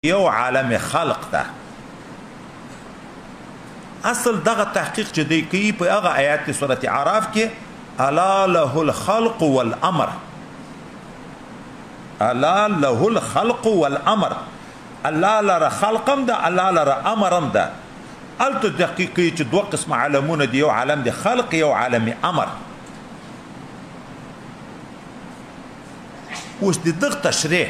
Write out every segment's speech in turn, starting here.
یو عالم خلق ده. اصل دغه تحقیق چې دی کوي په هغه آیات سورته اعراف کې، الا له الخلق والامر، الا له الخلق والامر، الله لره خلقم ده، الله لره امرم ده. هلته تحقیق کوي چې دوه قسمه عالمونه دي، یو عالم د خلق، یو عالم امر. اوس د دغه تشریح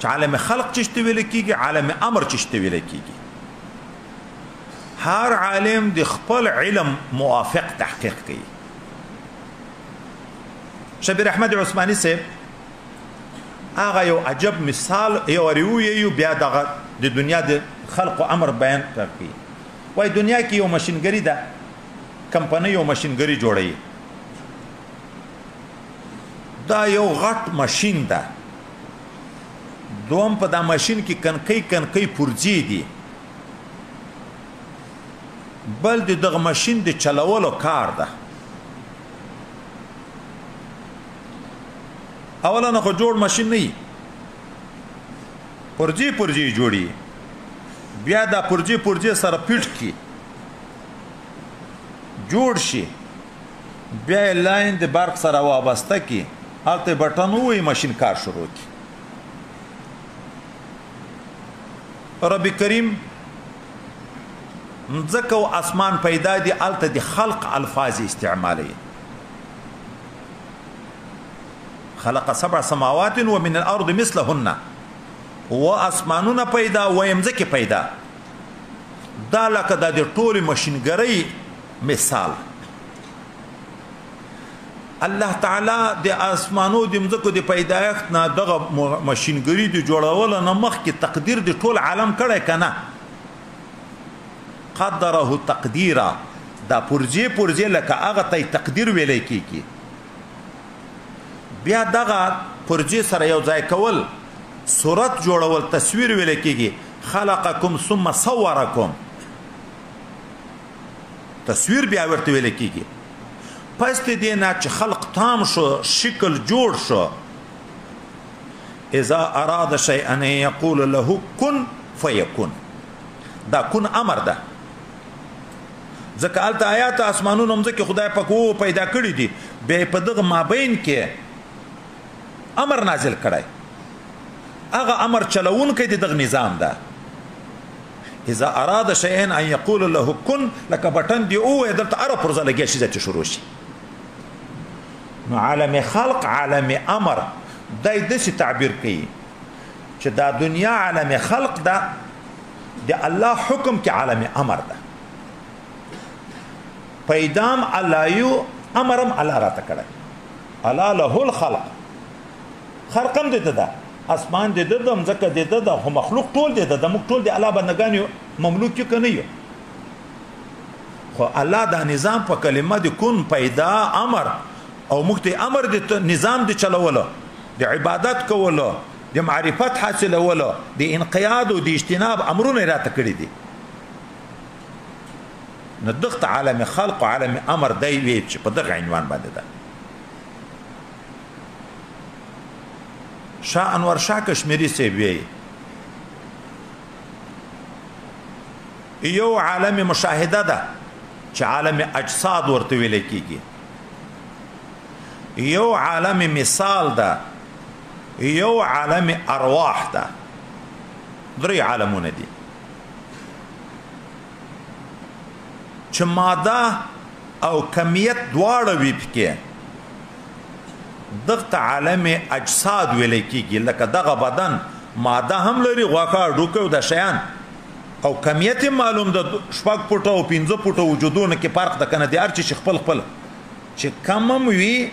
چې عالم خلق چې څه ویل کېږي، عالم امر چې څه ویل کېږي، هر عالم د خپل علم موافق تحقیق کوي. شبیر احمد عثماني صاحب هغه یو عجب مثال یو یو بیا دغه د دنیا د خلق او امر بیان کوي. وای دنیا کې یو ماشینګری ده، کمپنۍ یو ماشینګری جوړوي، دا یو غټ ماشین ده. دوم په دا ماشین کې کنکۍ کنکۍ پرزې دي، بل د دغه ماشین د چلولو کار ده. اولا خو جوړ ماشین نه، پرزې پرزې جوړي، بیا دا پرزې پرزې سره پیټ کی جوړ شي، بیا یې لاین د برق سره وابسته کی، هلته بټن ووهي، ماشین کار شروع کی. رب کریم مځکه او اسمان پیدا دي، هلته د خلق الفاظ استعمالوي. خلق سبع سماوات ومن الارض مثلهن، و اسمانونه پیدا و مځکې پیدا. دا لکه د ټولې ماشینګرۍ مثال. الله تعالی د اسمانو د مځکو د پیدایښت نه دغه ماشینګري د جوړولو نه مخکې تقدیر د ټول عالم کړی که نه؟ قدره تقدیرا، دا پرزې پرزې لکه هغه ته تقدیر ویلی کېږي. بیا دغه پرزې سره یو ځای کول، صورت جوړول، تصویر ویلی کېږي. خلقکم ثم صورکم، تصویر بیا ورته ویلی کېږي. پس د دې نه چې خلق تام شو، شکل جوړ شو، اذا اراد شيئا يقول له كن فيكون. دا کن امر ده، ځکه هلته آیات اسمانونو مځکې خدای پاک و پیدا کړي دي، بیا یې په دغه مابین کې امر نازل کړی، هغه امر چلوونکی د دغه نظام ده. اذا اراد شيئا ان يقول له كن، لکه بټن دی ووایه دلته هره پرزه لګیا شي چې شروع شي. نو عالم خلق عالم امر دی داسې تعبیر کوي چې دا دنیا عالم خلق ده، د الله حکم کې عالم امر ده. پیدام الله یو، امرم الله راته کړی. الله له الخلق، خلقم د ده ده، اسمان د ده ده، مځکه د ده ده، خو مخلوق ټول د ده ده، موږ ټول د الله بندګان یو، مملوک یو که نه یو؟ خو الله دا نظام په کلمه د کن پیدا امر، او موږ ته امر د نظام د چلولو، د عبادت کولو، د معرفت حاصلولو، د انقیاد او د اجتناب امرونه یې راته کړي دي. نو دغه عالم خلق او عالم امر دی وی چې په دغه عنوان باندې ده. شاه انور شاه کشمیری صاحب وی یو عالم مشاهده ده چې عالم اجساد ورته ویل کېږي، یو عالم مثال ده، یو عالم ارواح ده. درې عالمونه دي چې ماده او کمیت دواړه وي پکې، دغه عالم اجساد ویل کېږي. لکه دغه بدن ماده هم لري، غوښه، هډوکی او د شیان، او کمیت یې معلوم ده، شپږ فوټه او پنځه فوټه وجودونه کې فرق ده که نه؟ د هر چې خپل خپل چې کم هم وي،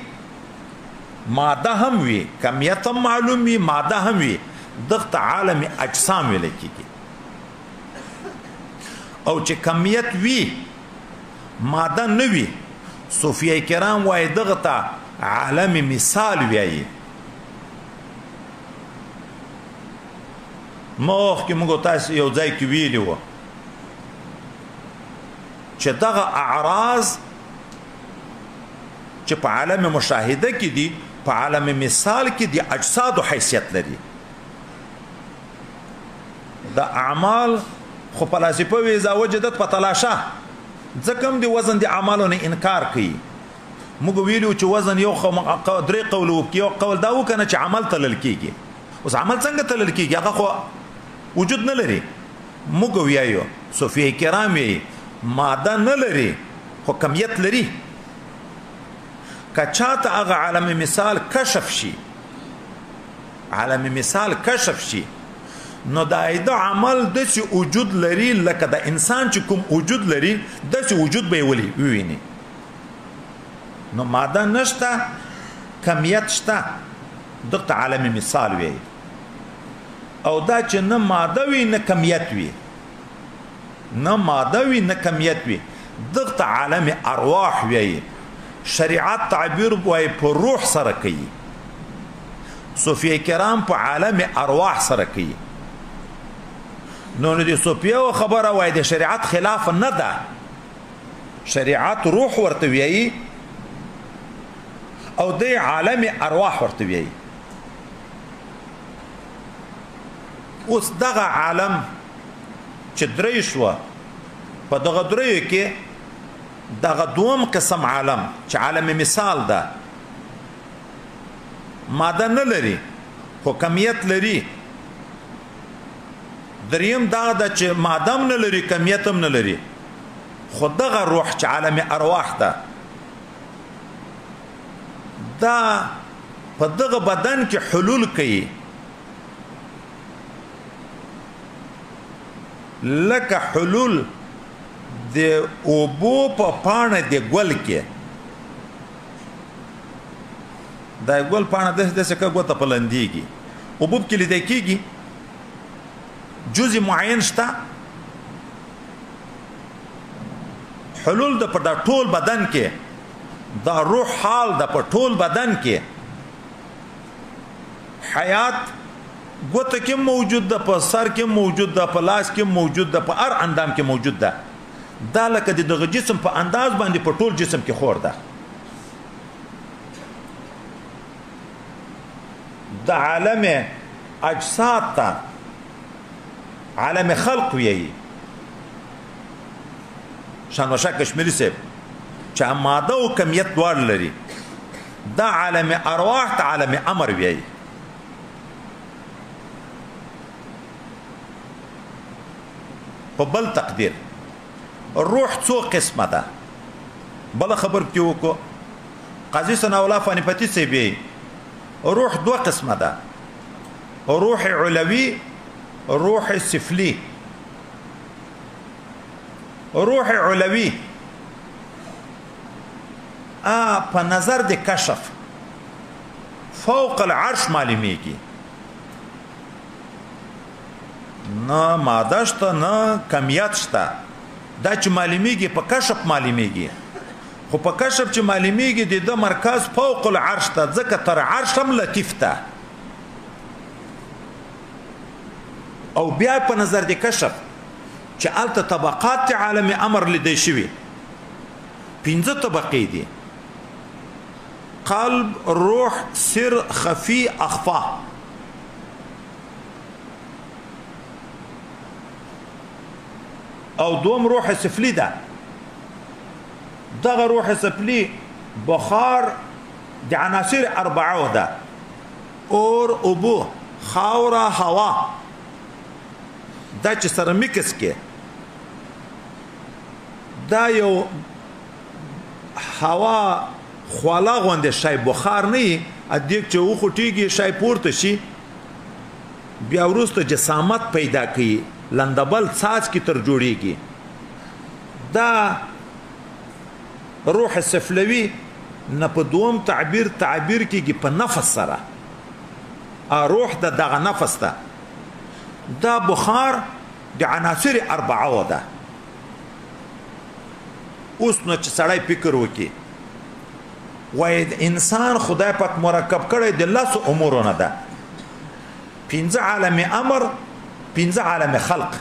ماده هم وي، کمیت هم معلوم وي، ماده هم وي، دغه عالم اجسام ویل کېږي. او چې کمیت وي ماده نه وي، صوفیه کرام وایي دغه ته عالم مثال ویایي. مخکې موږ تاسو یو ځای کې ویلي وو چې دغه اعراض چې په عالم مشاهده کې دي، په عالم مثال کې د اجسادو حیثیت لري. د اعمال خو فلاسفه وی اذا وجدت فتلاشه، ځکه هم د وزن د اعمالو نه انکار کوي. موږ ویلو چې وزن یو درې قول وکړي، یو قول دا وکنه چې عمل تلل کېږي. اوس عمل څنګه تلل کېږي؟ هغه خو وجود نه لري. موږ ویایو صوفیه کرام ویایي ماده نه لري خو کمیت لري. که چاته هغه عالم مثال کشف شي، عالم مثال کشف شي، نو د ایده عمل داسې وجود لري لکه د انسان چې کوم وجود لري داسې وجود به یې ولي وویني. نو ماده نشته، کمیت شته، دغه عالم مثال وي. او دا چې نه ماده وي نه کمیت وي، نه ماده وي نه کمیت وي، دغه عالم ارواح وي. شریعت تعبیر وای په روح سره کوي، صوفیه کرام په عالم ارواح سره کوي. نو د صوفیه خبره وای د شریعت خلاف نه ده، شریعت روح ورته ویایي او د عالم ارواح ورته ویایي. اوس دغه عالم چې درې شوه، په دغه دریو کې دغه دوم قسم عالم چې عالم مثال ده، ماده نه لري خو کمیت لري. دریم دا ده چې ماده هم نه لري کمیت هم نه لري، خو دغه روح چې عالم ارواح ده، دا په دغه بدن کې حلول کوي، لکه حلول د اوبو په پاڼه د ګل کې. دا ګل پاڼه داسې داسې که ګوته په لندېږي، اوبه پکې لیدی کېږي، جزء معین شته. حلول د په دا ټول بدن کې، دا روح حال د په ټول بدن کې، حیات ګوته کې موجود ده، په سر کې موجود ده، په لاس کې موجود ده، په هر اندام کې موجود ده. دا لکه د دغه جسم په انداز باندې په ټول جسم کې خور ده. د عالم اجساد ته عالم خلق ویایي. شانوشا کشمیري صاحب چې ماده او کمیت دواړه لري، دا عالم ارواح ته عالم امر ویایي. په بل تقدیر روح څو قسمه ده، بله خبر پکې وکړو. قاضي ثناء الله فانیپتی صاحب ویایي روح دوه قسمه ده، روح علوي، روح سفلي. روح علوي په نظر د کشف فوق العرش معلومیږي، نه ماده شته نه کمیت شته. دا چې معلومیږي په کشف معلومیږي، خو په کشف چې معلومیږي د ده مرکز فوق العرش ته، ځکه تر عرش هم لطیف ته. او بیا په نظر د کشف چې هلته طبقات د عالم امر لیدی شوي، پنځه طبقې دي: قلب، روح، سر، خفي، اخفا. او دوم روح سفلی ده. دغه روح سفلی بخار د عناصر اربعه ده، اور، اوبو، خاوره، هوا. دا چې سره mix کې دا یو هوا خوله غوندې شی، بخار نه وي، دیګ چې وخوټېږي شی پورته شي، بیا وروسته جسامت پیدا کوي، لندبل څاڅکي تر جوړېږي. دا روح سفلوي نه په دوم تعبیر تعبیر کېږي په نفس سره، روح د دغه نفس ده. دا بخار د عناصر اربعه ده. اوس نو چې سړی فکر وکړي، وایي انسان خدای پاک مرکب کړی د لسو امورو نه ده، پنځه عالم امر، پنځه عالم خلق،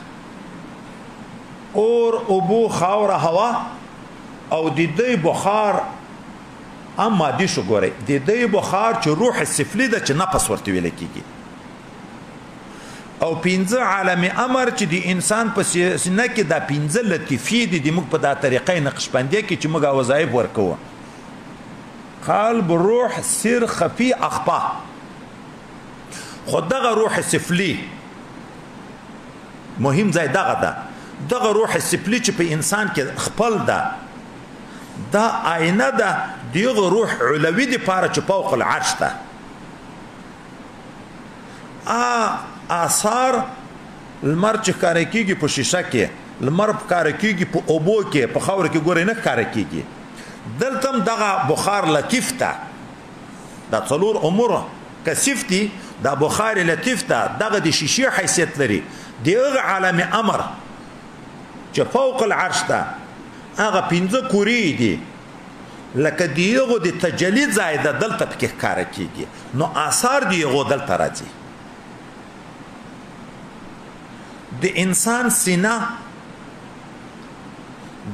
اور، اوبو، خاوره، هوا، او د دې بخار هم مادي شو. ګورئ د دې بخار چې روح سفلي ده چې نفس ورته ویل کېږي، او پنځه عالم امر چې د انسان په سینه کې دا پنځه لطیفې دي، د موږ په دا طریقې نقشبندۍ کې چې موږ وظایف ورکوو، قلب، روح، سر، خفي، اخفا. خو دغه روح سفلی مهم ځای دغه ده، دغه روح سفلی چې په انسان کې خپل ده، دا آینه ده دغه روح علوي دپاره چې فوق العرش ده. آثار لمر چې ښکاره کېږي په شیشه کې، لمر ښکاره کېږي په اوبو کې، په خاوره کې ګورئ نه ښکاره کېږي. دلته هم دغه بخار لطیف ده، دا څلور امور کثیف دي، دا بخار لطیف ده، دغه د شیشې حیثیت لري. د هغه عالم امر چې فوق العرش ده، هغه پنځه کورې دي، لکه د هغو د تجلی ځای ده، دلته پکې ښکاره کېږي. نو آثار د هغو دلته راځي. د انسان سینه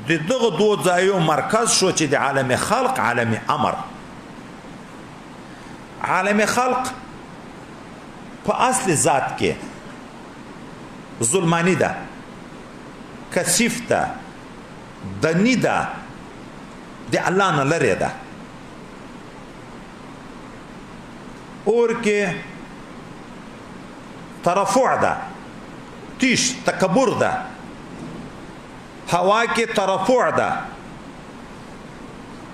د دغه دوو ځایو مرکز شو چې د عالم خلق، عالم امر. عالم خلق په اصل ذات کې ظلمانی ده، کثیف ده، دنی ده، د الله نه لرې ده. اور کې ترفع ده، تیش تکبر ده، هوا کې ترفع ده،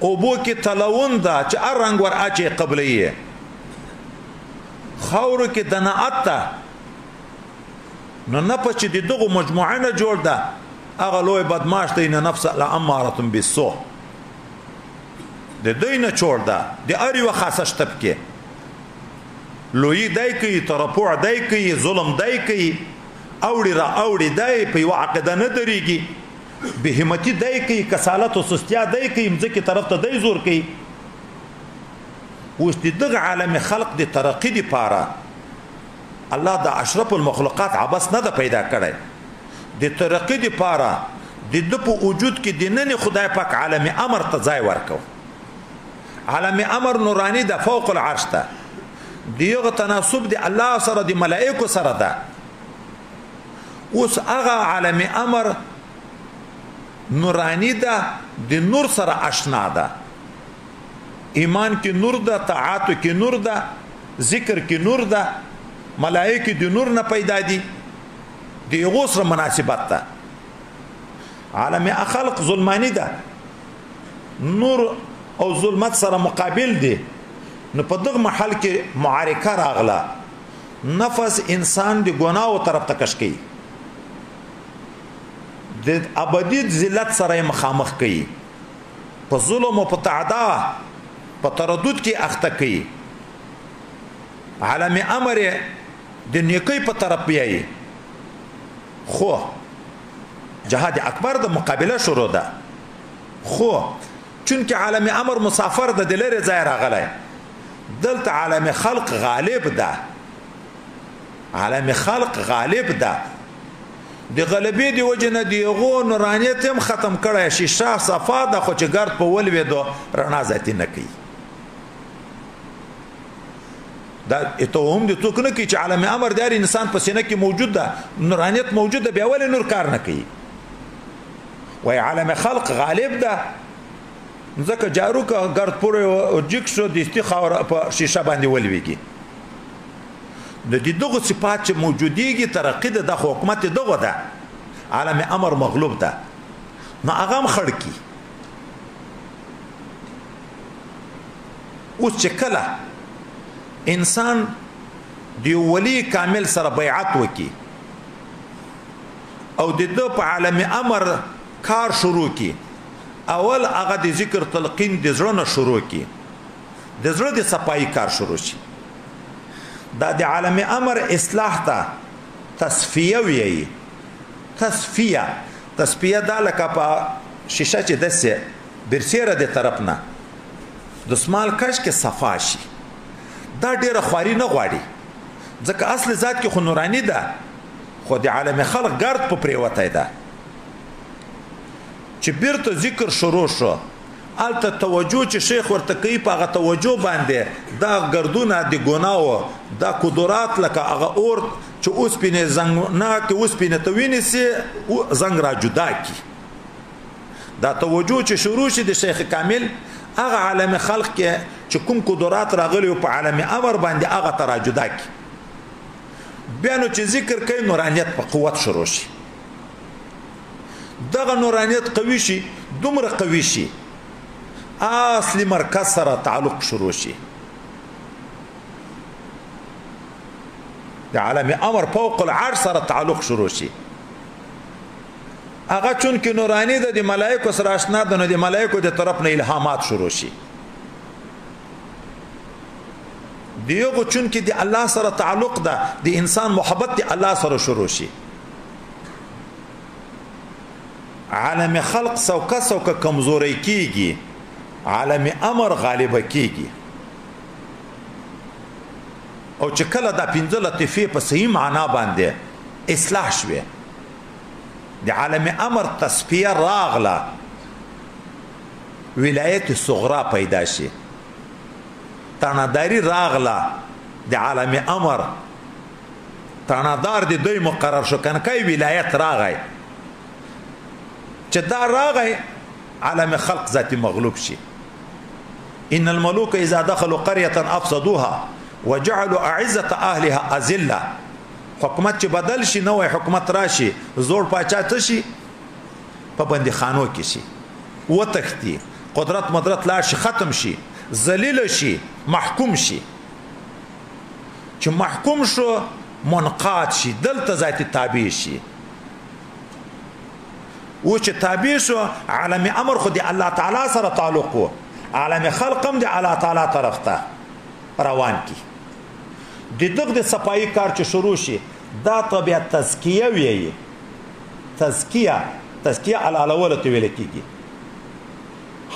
اوبو کې تلون ده چې هر رنګ ور اچي قبلوي، خاورو کې دناعت ده. نو نفس چې د دغو مجموعه نه جوړ ده، هغه لوی بدماش دی، نه نفس لامارة بالسوء، د دوی نه جوړ ده، د هر یوه خاصه شته پکې. لویي دی کوي، ترفع دی کوي، ظلم دی کوي، اوړي را اوړي دی، په یوه عقیده نه درېږي، بې همتي دی کوي، کسالت او سستیا دی کوي، مځکې طرف ته دی زور کوي. اوس د دغه عالم خلق د ترقي دپاره الله د اشرف المخلوقات عبث نه ده پیدا کړی. د ترقي دپاره د ده په وجود کې د ننې خدای پاک عالم امر ته ځای ورکو. عالم امر نوراني ده، فوق العرش ده، د هغه تناسب د الله سره د ملائکو سره ده. اوس هغه عالم امر نوراني ده، د نور سره اشنا ده، ایمان کې نور ده، طاعاتو کې نور ده، ذکر کې نور ده، ملائکې د نور نه پیدا دي، د هغو سره مناسبت ده. عالم خلق ظلماني ده، نور او ظلمت سره مقابل دي. نو په دغه محل کې معارکه راغله، نفس انسان د ګناو طرف ته کش کوي، د ابدي ذلت سره یې مخامخ کوي، په ظلم او په تعدا په تردد کې اخته کوي. عالم امر د نیکۍ په طرف بیایي، خو جهاد اکبر د مقابله شروع ده. خو چونکه عالم امر مسافر ده، د لرې ځای راغلی، دلته عالم خلق غالب ده، عالم خلق غالب ده. د غلبې د وجې نه د هغو نورانیت هم ختم کړی، شیشه صفا ده، خو چې ګرد په ولوېدو رڼا ذاتي نه کوي. دا توهم د څوک نه کوي چې عالم امر د هر انسان په سینه کې موجود ده، نورانیت موجود ده، بیا ولې نور کار نه کوي؟ وایي عالم خلق غالب ده، ځکه جارو که ګرد پورې جګ شو دستي خاوره په شیشه باندې ولوېږي. د دې دغو صفات چې موجودېږي ترقي ده، دا خو حکومت یې دغه ده، عالم امر مغلوب ده، نو هغه هم خړ کړي. اوس چې کله انسان د یو ولی کامل سره بیعت وکړي او د ده په عالم امر کار شروع کړي، اول هغه د ذکر تلقین د زړه نه شروع کړي، د زړه د صفایي کار شروع شي. دا د عالم امر اصلاح ته تصفیه ویایي. تصفیه، تصفیه دا لکه په شیشه چې داسې برسېره د طرف نه دسمال کش کې صفا شي، دا ډېره خواري نه غواړي، ځکه اصل ذات کې خو نوراني ده، خو د عالم خلق ګرد په پرېوتی ده. چې بیرته ذکر شروع شو، هلته توجه چې شیخ ورته کوي، په هغه توجه باندې دا ګردونه د ګناو دا کدورات لکه هغه اور چې اوسپنې زنګ نه کې اوسپنې ته وینیسي زنګ را جدا کی. دا توجه چې شروع شي د شیخ کامل هغه عالم خلق کې چې کوم قدرات راغلي په عالم امر باندې هغه ته را جدا کی. بیا نو چې ذکر کوي نورانیت په قوت شروع شي، دغه نورانیت قوي شي، دومره قوي شي اصلي مرکز سره تعلق شروع شي. د عالم امر فوق العرش سره تعلق شروع شي. هغه چونکې نوراني ده د ملایکو سره آشنا ده، نو د ملایکو د طرف نه الهامات شروع شي. دیغه چونکې د الله سره تعلق ده، د انسان محبت د الله سره شروع شي. عالم خلق سوکه سوکه کمزوری کیږي، عالم امر غالبه کیږي. او چې کله دا پنځه لطیفې په صحیح معنا باندې اصلاح شوې، د عالم امر تصفیه راغله، ولایت صغرا پیدا شي، تاڼهداري راغله د عالم امر، تاڼهدار د دوی مقرر شو، کنکای ولایت راغی. چې دا راغی عالم خلق ذاتي مغلوب شي. ان الملوك اذا دخلوا قرية افسدوها وجعلوا اعزة اهلها اذلة. حکومت چې بدل شي، نوی حکومت راشي، زوړ پاچا څه شي؟ په بندیخانو کې شي، وتښتي، قدرت مدرت لاړ شي، ختم شي، ذلیل شي، محکوم شي. چې محکوم شو منقاد شي، دلته ذاتي تابع شي. و چې تابع شو عالم امر خو د الله تعالی سره تعلق و، عالم خلق هم د الله تعالی طرف ته روان کی. د دغه د صفایي کار چې شروع شي، دا طبیعت تزکیه ویي. تزکیه، تزکیه الالولو ته ویل کېږي.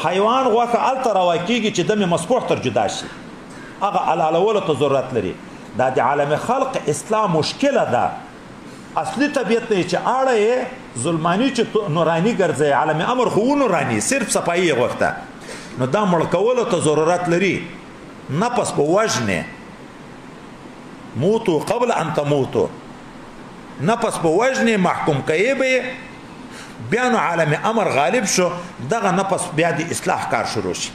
حیوان غوښه هلته روا کېږي چې دم مسبوح تر جدا شي، هغه الالولو ته ضرورت لري. دا د عالم خلق اصلاح مشکله ده. اصلي طبیعت نه چې اړه یې ظلماني چې نوراني ګرځي، عالم امر خو نوراني، صرف صفایي یې غوښته، نو دا مړ کولو ته ضرورت لري. نفس په وژنې، موتو قبل ان تموتو، نفس په وژنې محکوم کوي به یې. بیا نو عالم امر غالب شو، دغه نفس بیا د اصلاح کار شروع شي.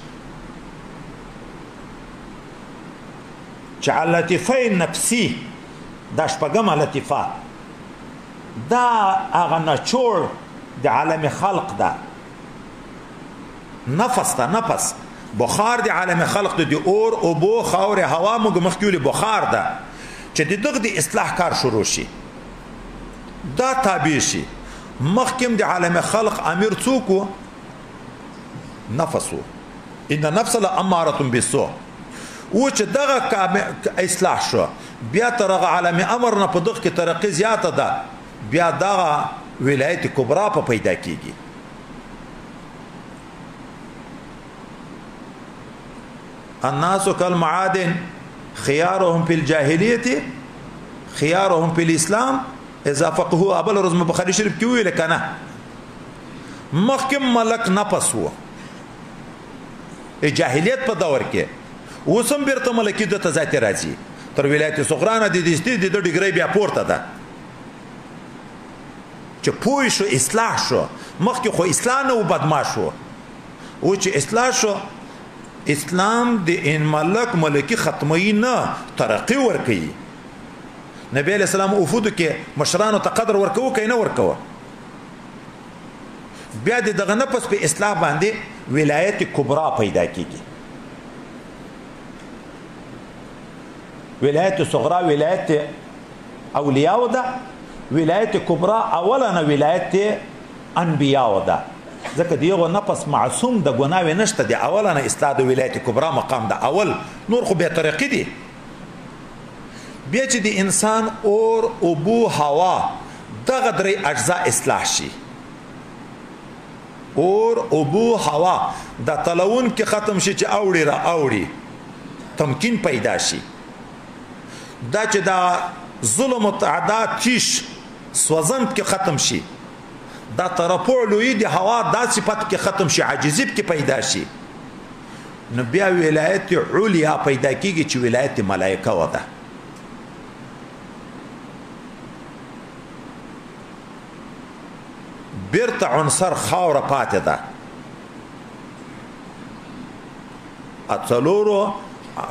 چې لطیفه نفسي، دا شپږمه لطیفه، دا هغه نچوړ د عالم خلق ده، نفس ته نفس بخار د عالم خلق د اور، اوبو، خاورې، هوا، موږ مخکې ویلي بخار ده، چې د دغه د اصلاح کار شروع شي، دا تابع شي. مخکې د عالم خلق امیر څوک و؟ نفس و. ان نفس لاماره بالسوء. و چې دغه اصلاح شو، بیا تر هغه عالم امر نه په دغه کې ترقي زیاته ده، بیا دغه ولایت کبرا په پیدا کیږي. الناس كالمعادن خيارهم في الجاهلية خيارهم في الإسلام إذا فقهوا. ابل روز بخاري شریف کې ویل کنه، مخکې ملک نفس و جاهلیت په دور کې، اوس هم بیرته ملکی د ته ذاتي راځي. تر ولایت صغرا نه د دې د ډیګرۍ بیا پورته ده. چې پوه شو اصلاح شو، مخکې خو اصلاح نه و، بدمعاش و، او چې اصلاح شو، اسلام د ان ملک ملکی ختموي نه، ترقي ورکوي. نبی علیہ السلام وفودو کې مشرانو ته قدر ورکوه که نه ورکوه؟ بیا د دغه نفس په اصلاح باندې ولایت کبرا پیدا کیږي. ولایت صغرا ولایت اولیاء ده، ولایت کبرا اولا ولایت انبیاء ده، ځکه د یو نفس معصوم د ګناوې نشته، د اولا اصلاح د ولایت کبرا مقام ده اول، نور خو بیا ترقي دي. بیا چې د انسان اور، اوبو، هوا دغه درې اجزا اصلاح شي، اور، اوبو، هوا، د تلون کې ختم شي چې اوړي را اوړي، تمکین پیدا شي. دا چې دا ظلم او تعدا تیش سوزن کې ختم شي، دا ترفع لوی د هوا دا صفت کې ختم شي، عاجزي کې پیدا شي، نو بیا ولایت علیا پیدا کیږي چې ولایت ملائکه وده. بیرته عنصر خاوره پاتې ده. څلورو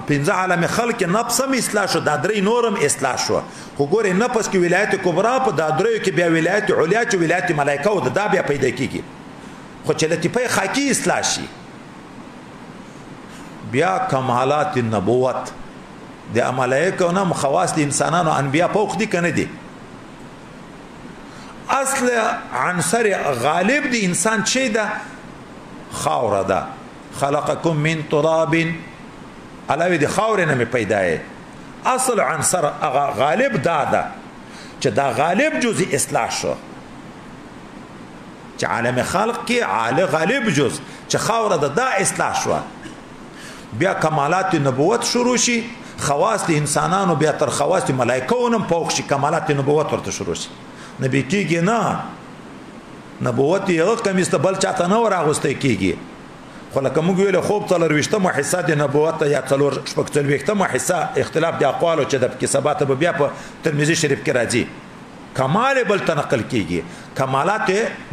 پنځه عالم خلق نفس هم اصلاح شو، دا درې نورم اصلاح شو. خو ګورې نفس کې ولایت کبرا، په دا دریو کې بیا ولایت علیا چې ولایت ملائکه او دا بیا پیدا کیږي. خو چې لطیفه خاکی اصلاح شي بیا کمالات النبوت د ملائکه نه خواص د انسانانو انبیا فوق دي کنه دي. اصل عنصر غالب د انسان چې ده خاوره ده. خلقکم من تراب، علاوه د خاورې نه مې پیدا یې. اصل عنصر هغه غالب دا ده چې دا غالب جز اصلاح شو، چې عالم خلق کې عالی غالب جز چې خاوره ده دا اصلاح شوه. بیا کمالات نبوت شروع شي، خواص د انسانانو بیا تر خواص د ملائکو هم فوق شي، کمالات نبوت ورته شروع شي. نبی کېږي نه، نبوت یې هغه کمیس ته بل چاته نه ور اغوستی کېږي. خو لکه موږ ویل خوب څلورویشتمه حصه د نبوت یا څلور شپږ څلوېښتمه حصه اختلاف د اقوالو چې د پکې سبا ته به بیا په ترمذي شریف کې راځي، کمال بل ته نقل کېږي، کمالات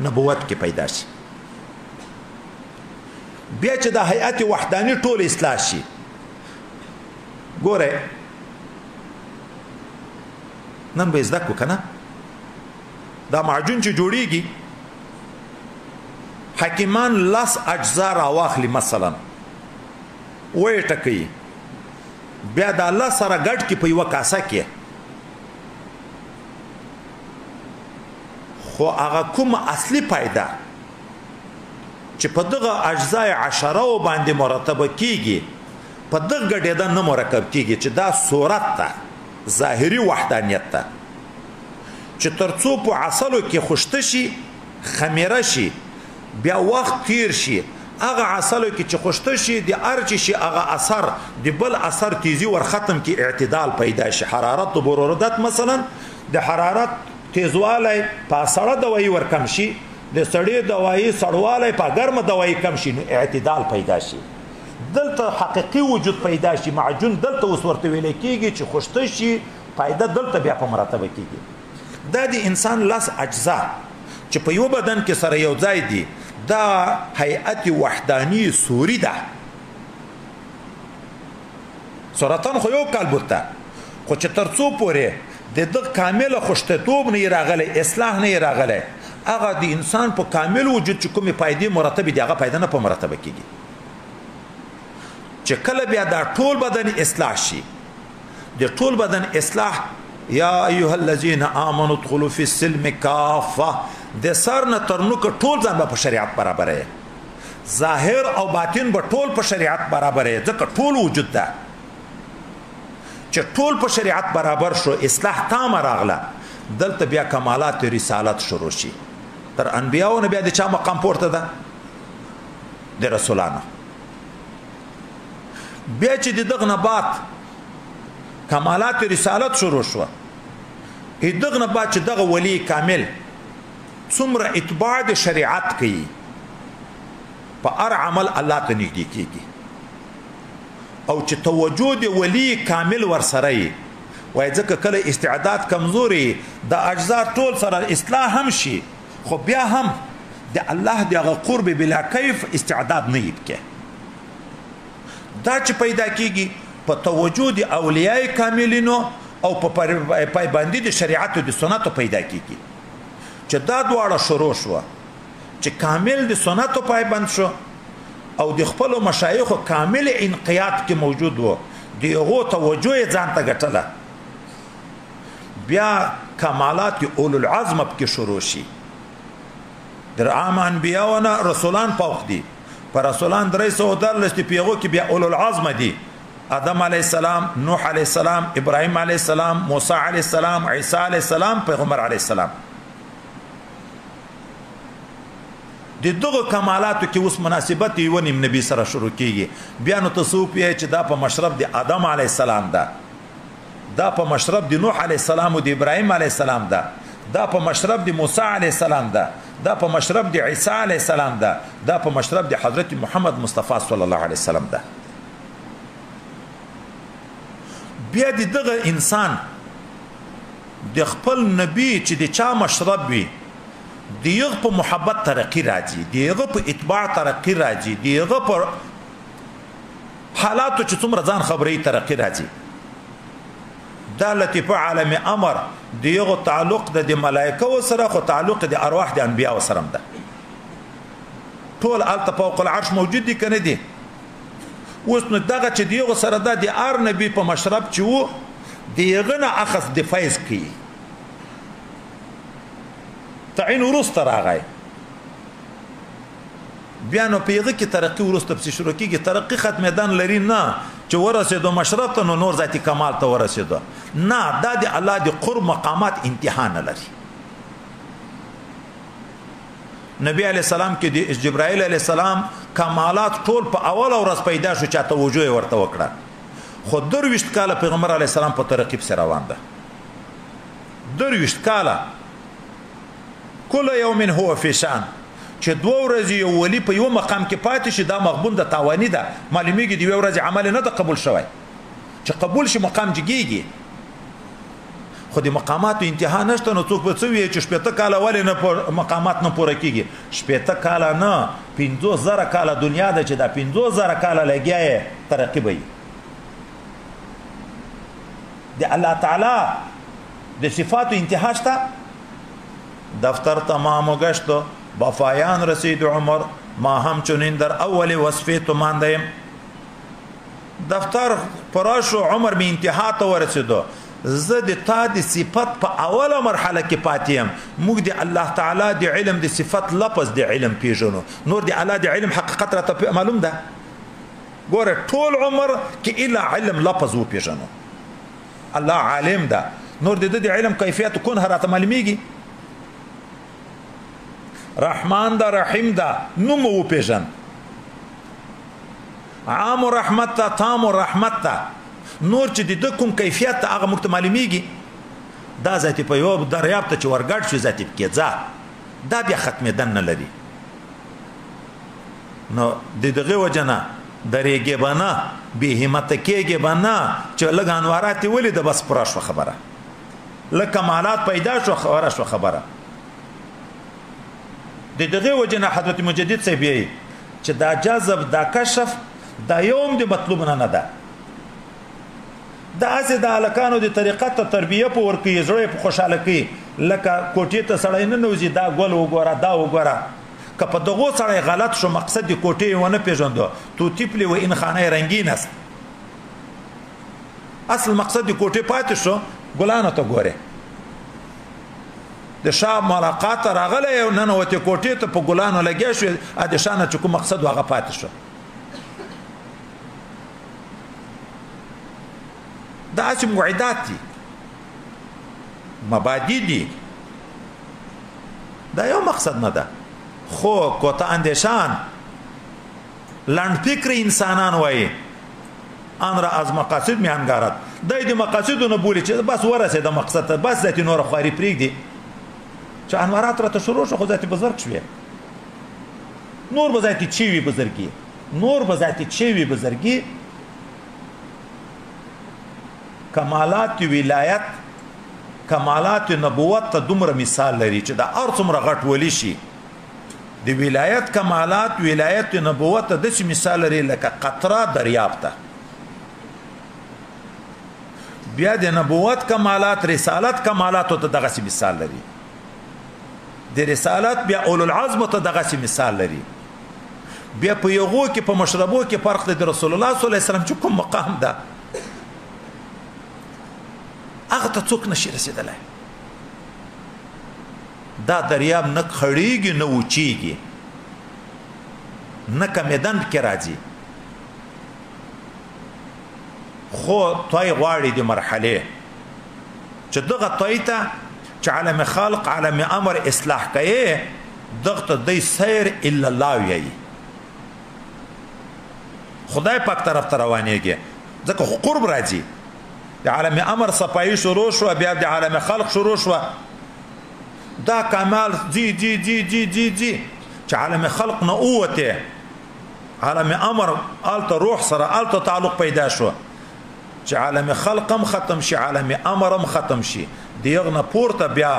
نبوت کې پیدا شي. بیا چې د هیئت وحداني ټول اصلاح شي، ګوره نن به زده کړو که نه، دا معجون چې جوړیږي حکیمان لس اجزا راواخلي مثلا ویې ټکوي، بیا دا لس سره ګډ کړي په یوه کاسه کې، خو هغه کوم اصلي پیدا چې په دغه اجزای عشره باندې مرتبه کیږي په دغه ګډېده نه مرکب کیږي، چې دا صورت ده ظاهري وحدانیت ده، چې تر څو په عسلو کې خوشته شي خمیره شي بیا وخت تیر شي، هغه عسلو کې چې خوشته شي د ارچ شي هغه اثر د بل اثر تیزی ور ختم کې اعتدال پیدا شي. حرارت و برودت مثلا د حرارت تیزوالی په سړه دوایی ور کم شي، د سړې دوایی سړوالی په ګرمه دوایی کم شي، نو اعتدال پیدا شي. دلته حقیقي وجود پیدا شي. معجون دلته اوس ورته ویل کېږي چې خوشته شي، فایده دلته بیا په مرتبه کېږي. دا د انسان لس اجزا چې په یو بدن کې سره یو ځای دي، دا هیئت وحداني سوري ده. سرطان خو یو کال بوته، خو چې تر څو پورې د دغه کامله خوشتتوب نه یې راغلی، اصلاح نه یې راغلی، هغه د انسان په کامل وجود چې کومې فایدې مرتبې دي هغه فایده نه په مرتبه کېږي. چې کله بیا دا ټول بدن اصلاح شي، د ټول بدن اصلاح، یا ایها الذین آمنوا ادخلوا فی السلم کافه، د سر نه تر نوکه ټول ځان به په شریعت برابرې، ظاهر او باطن به ټول په شریعت برابرې، ځکه ټول وجود ده. چې ټول په شریعت برابر شو، اصلاح تامه راغله، دلته بیا کمالات رسالت شروع شي. تر انبیاو نه بیا د چا مقام پورته ده؟ د رسولانو. بیا چې د دغه نه بعد کمالات رسالت شروع شوه، دغه نه بعد چې دغه ولی کامل څومره اتباع د شریعت کوي، په هر عمل الله ته نږدې کېږي، او چې توجه د ولی کامل ورسره یې، وایي ځکه کله استعداد کمزوري د اجزا ټول سره اصلاح هم شي، خو بیا هم د الله د هغه قرب بلا کیف استعداد نه یې پکې. دا چې پیدا کېږي په توجه د اولیاء کاملینو او په پایبندي د شریعت او د سنتو پیدا کېږي. چې دا دواړه شروع شوه، چې کامل د سنتو پایبند شو او د خپلو مشایخو کامل انقیاد کې موجود و، د هغو توجه یې ځان ته ګټله، بیا کمالات اولو العزم پکې شروع شي. در عام انبیاو نه رسولان فوق دي، په رسولان 313 دي، په هغو کې بیا اولو العزم دي، آدم علیه السلام، نوح علیه السلام، ابراهیم علیه السلام، موسی علیه السلام، عیسی علیه السلام، پیغمبر علیه السلام. د دغه کمالاتو کې اوس مناسبت یو نیم نبی سره شروع کیږي. بیا نو تصوف یې چې دا په مشرب د آدم علیه السلام ده، دا په مشرب د نوح علیه السلام او د ابراهیم علیه السلام ده، دا په مشرب د موسی علیه السلام ده، دا په مشرب د عیسی علیه السلام ده، دا په مشرب د حضرت محمد مصطفی صلی الله علیه وسلم ده. بیا د دغه انسان د خپل نبی چې د چا مشرب وي دیغه په محبت ترقی راځي، دیغه په اتباع ترقی راځي، دیغه په حالاتو چې څومره ځان خبرې ترقی راځي. دا لطیفه عالم امر دیغه تعلق د ملائکه سره، خو تعلق د ارواح د انبیاء سره ده. ټول الته فوق العرش موجود دي کنه دي؟ اوس نو دغه چې دیغه سره ده د ار نبی په مشرب چې وو دیغه نه اخذ د فیض کوي، تعین وروسته راغی. بیا نو په هغه کې ترقي وروسته پسې شروع کېږي. ترقي ختمېدن لري نه چې ورسېدو مشرب ته نو نور ذاتي کمال ته ورسېدو، نه، دا د الله د قرب مقامات انتها نه لري. نبی علیه السلام کې د جبرائیل علیه السلام کمالات ټول په اوله ورځ پیدا شو چې توجه یې ورته وکړه، خو 23 کاله پیغمبر علیه السلام په ترقي پسې روان ده. 23 کاله کل یوم هو فی شان، چې 2 ورځې یو ولی په یو مقام کې پاتې شي دا مغبون د تاواني ده، معلومیږي د یوې ورځې عمل نه ده قبول شوی، چې قبول شي مقام جګېږي. خو د مقاماتو انتها نشته. نو څوک به څه وایي چې 60 کاله ولې نه مقامات نه پوره کېږي؟ 60 کاله نه، 50,000 کاله دنیا ده چې دا 50,000 کاله لګیا یې ترقي به وي. د الله تعالی د صفاتو انتها شته. دفتر تمام گشت بفایان رسید عمر ما هم چنین در اول وصفه تو ماندیم. دفتر پوره شو، عمر می انتها ته ورسېدو، زه د تا د صفت په اوله مرحله کې پاتې یم. موږ د الله تعالی د علم د صفت لفظ د علم پیژنو، نور د الله د علم حقیقت راته معلوم ده. ګوره ټول عمر کې الا علم لفظ وپیژنو، الله عالم ده، نور د ده د علم کیفیت کون راته معلومیږي. رحمان ده، رحیم ده، نوم وپیژن، عام رحمت ته، تام رحمت ته، نور چې د ده کوم کیفیت ته هغه موږ ته معلومیږي. دا ذاتي په یو دریاب ته چې ورګډ شي ذاتي پکې ځه، دا بیا ختمېدن نه لري. نو د دغې وجه نه درېږې به نه، بې همته کېږې به نه چې لږ انوارات یې ولیده بس پوره شوه خبره، لږ کمالات پیدا شو خبره شوه خبره. د دغې وجې نه حضرت مجدد صاحب یې چې دا جذب دا کشف دا یو هم د مطلوب نه نه ده، دا هسې د هلکانو د طریقت ته تربیه په ورکوي، زړه یې په خوشحاله کوي، لکه کوټې ته سړی نه ننوځي دا ګل وګوره دا وګوره. که په دغو سړی غلط شو مقصد د کوټې یې ونه پېژندو، طوطي پلي و این خانه رنګین است، اصل مقصد د کوټې پاتې شو ګلانو ته ګورې. د شاه ملاقات ته راغلی او ننوتې کوټې ته په ګلانو لګیا شو، د شاه نه چې کوم مقصد و هغه پاتې شو. دا هسې موعدات دي، مبادی دي، دا یو مقصد نه ده. خو کوته اندیشان لنډ فکر انسانان وایي ان را از مقاصد می انګارت، دی د مقاصدو نه بولي چې بس ورسېده مقصد ته، بس ذاتي نوره خواري پرېږدي. چې انوارات راته شروع شو خو ذاتي بزرګ شوې، نور به ذاتي چې وي بزرګي، نور به ذاتي چې وي بزرګي. کمالات ولایت کمالات نبوت ته دومره مثال لري چې دا هر څومره غټ ولی شي، د ولایت کمالات ولایت نبوت ته داسې مثال لري لکه قطره دریاب ته. بیا د نبوت کمالات رسالت کمالاتو ته دغسې مثال لري، د رسالت بیا اولو العزم ته دغسې مثال لري. بیا په یغو کې په مشربو کې فرق دی د رسول الله صلی الله علیه وسلم چې کوم مقام ده هغه ته څوک نشي رسېدلی. دا دریاب نه خړېږي نه وچېږي نه کمېدن پکې راځي، خو توی غواړي د مرحلې چې دغه توی ته چې عالم خلق عالم امر اصلاح کوي، دغه ته دی سیر الا الله ویایي، خدای پاک طرف ته روانېږي، ځکه خو قرب راځي. د عالم امر صفایي شروع شوه، بیا د عالم خلق شروع شوه، دا کمال ځي ځي ځي ځي ځي ځي چې عالم خلق نه ووتې، عالم امر هلته روح سره هلته تعلق پیدا شو، چې عالم خلق هم ختم شي عالم امر هم ختم شي، د هغه نه پورته بیا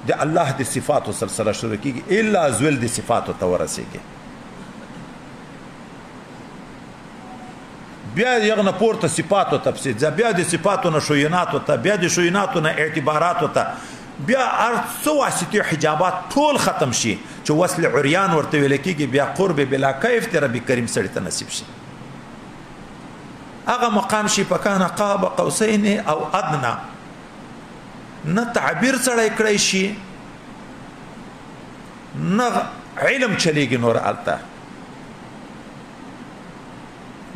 د الله د صفاتو سلسله شروع کیږي، الا زول د صفاتو ته ورسیږي. بیا یغه نه پورته صفاتو تفسیر، بیا د صفاتو نه شیوناتو ته، بیا د شیوناتو نه اعتباراتو ته، بیا هر څه واسطې حجابات ټول ختم شي چې وصل عریان ورته ویل کېږي. بیا قرب بلا کیف د رب کریم سړي ته نصیب شي. هغه مقام شي فکان قاب قوسین او ادنا، نه تعبیر سړی کړی شي، نه علم چلیږي نور هلته.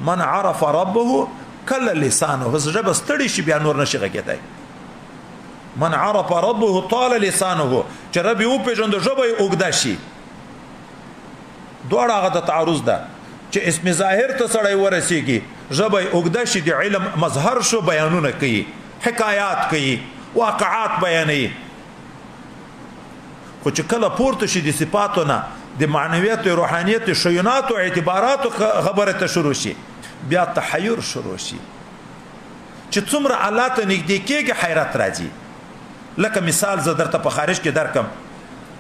من عرف ربه کله لسانه، ژبه ستړي شي بیا نور نشي غږېدی. من عرف ربه طال لسانه، چې رب یې وپېژند ژبه یې اوږده شي. دواړه هغه د تعارض ده چې اسم ظاهر ته سړی ورسیږي، ژبه یې اوږده شي، د علم مظهر شو، بیانونه کوي، حکایات کوي، واقعات بیانوي. خو چې کله پورته شي د صفاتو نه، د معنویت، روحانیت، شیوناتو، اعتباراتو خبره ته شروع شي، بیا تحیر شروع شي. چې څومره الله ته نږدې کېږي حیرت راځي. لکه مثال زه درته په خارج کې درکم،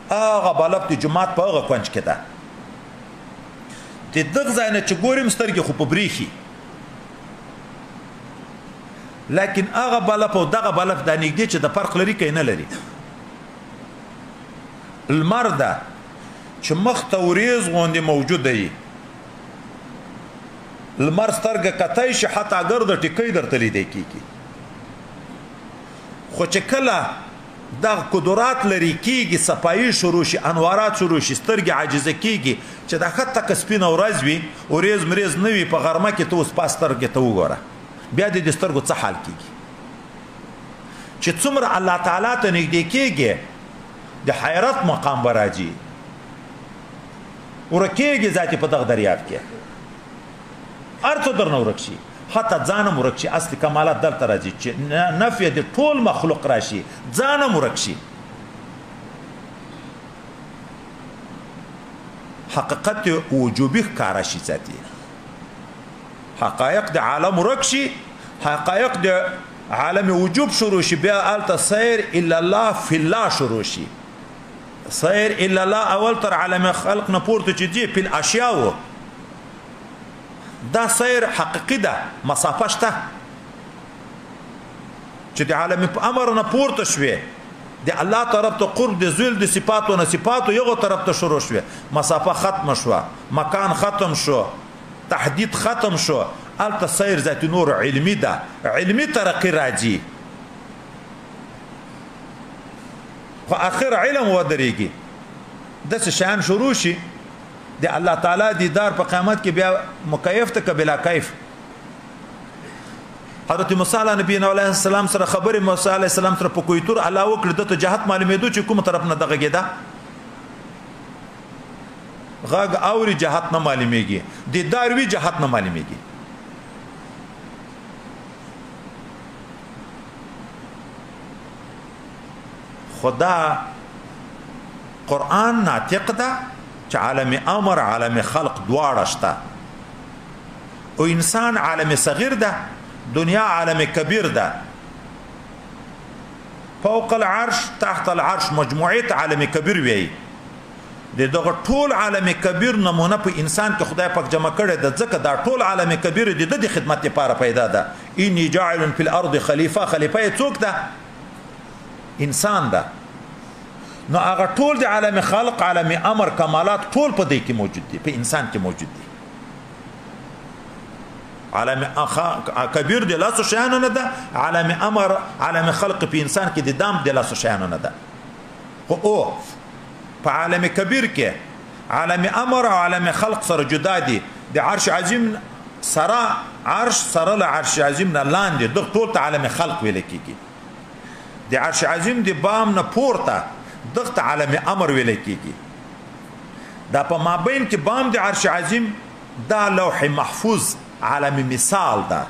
هغه بلب د جومات په هغه کنج کې ده، د دغه ځای نه چې ګورم سترګې خو په برېښي، لیکن هغه بلب او دغه بلب دا نږدې چې د فرق لري که نه لري. لمر ده چې مخ ته ورېځ غوندې موجوده وي، لمر سترګه کتی شي حتی ګرده ټیکۍ درته لیدی کېږي. خو چې کله دغه قدرات لري کېږي، صفایي شروع شي، انوارات شروع شي، سترګې عاجزه کېږي، چې دا ښه تکه سپینه ورځ وي، ورېځ مرېځ نه وي، په غرمه کې ته اوس پاس سترګې ته وګوره، بیا دې د سترګو څه حال کېږي. چې څومره الله تعالی ته نږدې کېږي، د حیرت مقام به راځي، ورکېږي ذاتې په دغه دریاب کې، هر څه درنه ورک شي، حتی ځان هم ورک شي. اصلي کمالات دلته راځي چې نفی د ټول مخلوق راشي، ځان هم ورک شي. حقیقت وجوبي ښکاره شي ذاتي، حقایق د عالم ورک شي، حقایق د عالم وجوب شروع شي، بیا هلته سیر الی الله فی الله شروع شي. سیر الی الله اول تر عالم خلق نه پورته چې ځي فی الاشیاء، دا سیر حقیقي ده، مسافه شته چې د عالم په امر نه پورته شوې، د الله طرف ته قرب د زول د صفاتو نه صفاتو یو طرف ته شروع شوې، مسافه ختمه شوه، مکان ختم شو، تحدید ختم شو، هلته سیر ذات نور علمي ده، علمي ترقي راځي. خو اخر علم ودرېږي، داسې شیان شروع شي د الله تعالی دیدار په قیامت کې بیا مکیف ته که بلا کیف. حضرت موسی علیه نبی علیه السلام سره خبرې، موسی علیه السلام سره په کویتور الله وکړ، ده ته جهت معلومېدو چې کوم طرف نه دغه کېده، غږ اوري جهت نه معلومېږي، دیدار وي جهت نه معلومېږي. خدا قرآن ناطق ده چې عالم امر عالم خلق دواړه شته، او انسان عالم صغیر ده، دنیا عالم کبیر ده، فوق العرش تحت العرش مجموعه عالم کبیر وی. د دغه ټول عالم کبیر نمونه په انسان کې خدای پاک جمع کړی ده، ځکه دا ټول عالم کبیر د ده د خدمت لپاره پیدا ده. انی جاعل فی الارض خلیفه، خلیفه یې څوک ده؟ انسان ده. نو هغه ټول د عالم خلق عالم امر کمالات ټول په دې کې موجود دي، په انسان کې موجود دي. عالم کبیر د لاسو شیانو نه ده، عالم امر عالم خلق په انسان کې د دام د لاسو شیانو نه ده. خو او په عالم کبیر کې عالم امر او عالم خلق سره جدا دي، د عرش عظیم سره عرش سره له عرش عظیم نه لاندې دغه ټول ته عالم خلق ویل کېږي. د عرش عظیم د بام نه پورته دغه ته عالم امر ویل کېږي. دا په مابین کې بام د عرش عظیم دا لوح محفوظ عالم مثال ده.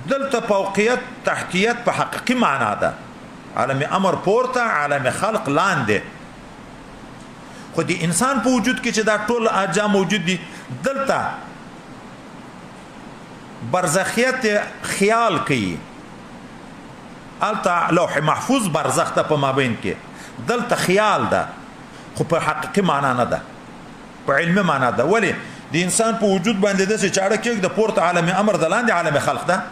دلته فوقیت تحتیت په حقیقي معنا ده، عالم امر پورته عالم خلق لاندې. خو د انسان په وجود کې چې دا ټول اجزا موجود دي، دلته برزخیت خیال کوي. هلته لوح محفوظ برزخ ته په مابین کې، دلته خیال ده خو په حقیقي معنا نه ده، په علمي معنا ده. ولې د انسان په وجود باندې داسې چاړه کېږي د پورته عالم امر د لاندې عالم خلق ده،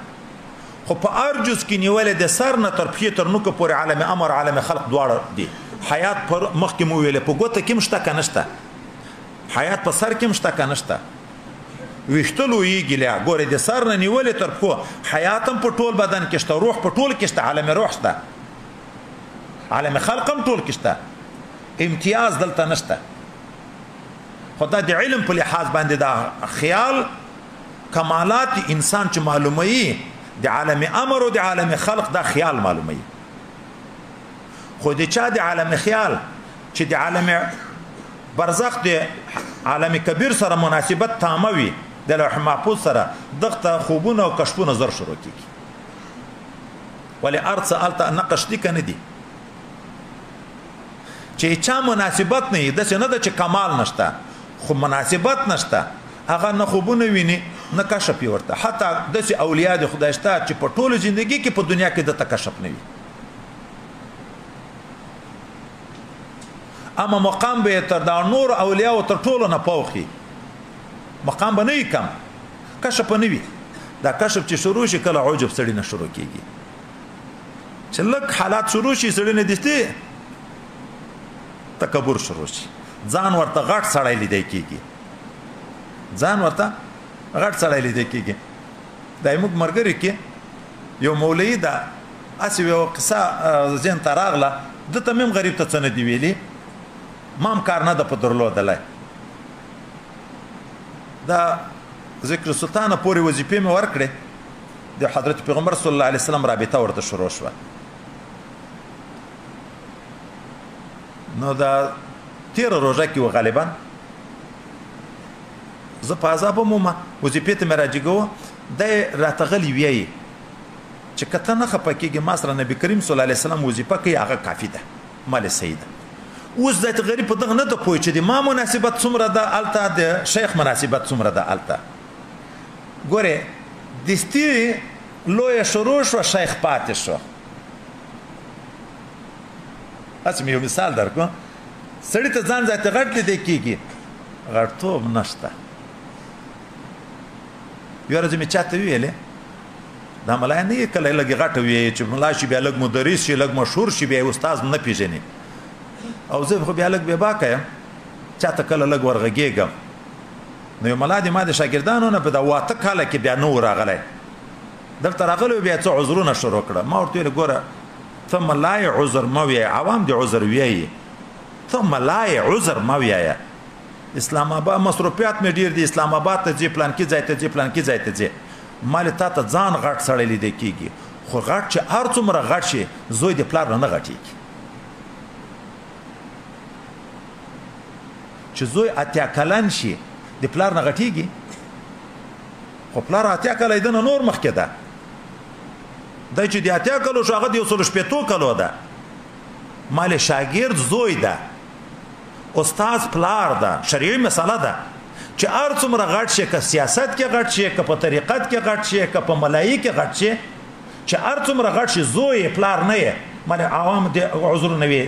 خو په هر جز کې نیولې د سر نه تر پښې تر نوکه پورې عالم امر عالم خلق دواړه دي. حیات پر مخکې مو ویلې په ګوته کې هم شته که نشته، حیات په سر کې هم شته که نشته، ویښته لویږي لا ګورې د سر نه نیولې تر پښو حیات هم په ټول بدن کې شته، روح په ټول کې شته، عالم روح شته، عالم خلق هم ټول کې شته، امتیاز دلته نشته. خو دا د علم په لحاظ باندې دا خیال کمالات انسان چې معلوموي د عالم امر او د عالم خلق دا خیال معلوموي. خو د چا د عالم خیال چې د عالم برزخ د عالم کبیر سره مناسبت تامه وي د لوح محفوظ سره، دغه خوبونه او کشفونه زر شروع کېږي. ولې هر څه هلته نقش دي که نه دي؟ چې چا مناسبت نه وي، داسې نه ده چې کمال نشته، خو مناسبت نشته، هغه نه خوبونه ویني نه کشف یې ورته. حتی داسې اولیا د خدای شته چې په ټوله زندګي کې په دنیا کې دته کشف نه وي، اما مقام به یې تر دا نور اولیاو تر ټولو نه پوخي، مقام به نه وي کم، کشف به نه وي. دا کشف چې شروع شي کله عجب سړي نه شروع کېږي، چې لږ حالات شروع شي سړي نه دستي تکبر شروع شي، ځان ورته غټ سړی لیدی کېږي، ځان ورته غټ سړی لیدی کېږي. دا موږ ملګري کې یو مولوي ده، هسې یوه قصه ذهن ته راغله، ده ته مې هم غریب ته څه نه دي ویلي، ما هم کار نه ده په درلودلی. دا ذکر سلطانه پورې وظیفې مې ورکړې، د حضرت پیغمبر صلی الله علیه وسلم رابطه ورته شروع شوه. نو دا تېره روژه کې و غالبا زه په عذاب هم وم، وظیفې ته مې راجګوه، دی راته غلی ویایي چې که ته نه خفه کېږې ما سره نبي کریم صلی الله علیه وسلم وظیفه کوي هغه کافي ده، مال صحیح ده. اوس ذات غریب په دغه نه ده پوه چې د ما مناسبت څومره ده هلته، د شیخ مناسبت څومره ده هلته. ګورې دستي لویه شروع شوه، شیخ پاتې شو. هسې مې یو مثال درکړم، سړي ته ځان ذات غټ لیدی کېږي، غټتوب نشته. یوه ورځ مې چاته وویلې دا ملا نه یې کله لږ غټه وي چې ملا شي بیا لږ مدرس شي لږ مشهور شي بیا استاد نه پېژني، او زه خو بیا لږ بېباکه یم، چاته کله لږ ورغږېږم. نو یو ملا دی ما د شاګردانو نه په دا 8 کاله کې بیا نه و راغلی، دلته راغلی بیا څه عذرونه شروع کړه. ما ورته ویل ګوره ته ملا یې عذر مه ویایه، عوام دې عذر ویایي، ته ملا یې عذر مه ویایه. اسلام آباد مصروفیات مې ډېر دي، اسلام آباد ته ځې، پلانکي ځای ته ځې، پلانکي ځای ته ځې. مال تا ته ځان غټ سړی لیدی کېږي، خو غټ چې هر څومره غټ شي زوی د پلار نه نه غټېږي. چې زوی 80 کلن شي د پلار نه غټېږي، خو پلار 80 کاله یې دنه نور مخکې ده. دی چې د 80 کلو شو هغه د 160 کلو ده. مال شاګرد زوی ده، استاد پلار ده، شرعي مسله ده چې هر څومره غټ شي، که سیاست کې غټ شي، که په طریقت کې غټ شي، که په ملایي کې غټ شي، چې هر څومره غټ شي زوی یې پلار نه یې. مال عوام دې عذرونه وي.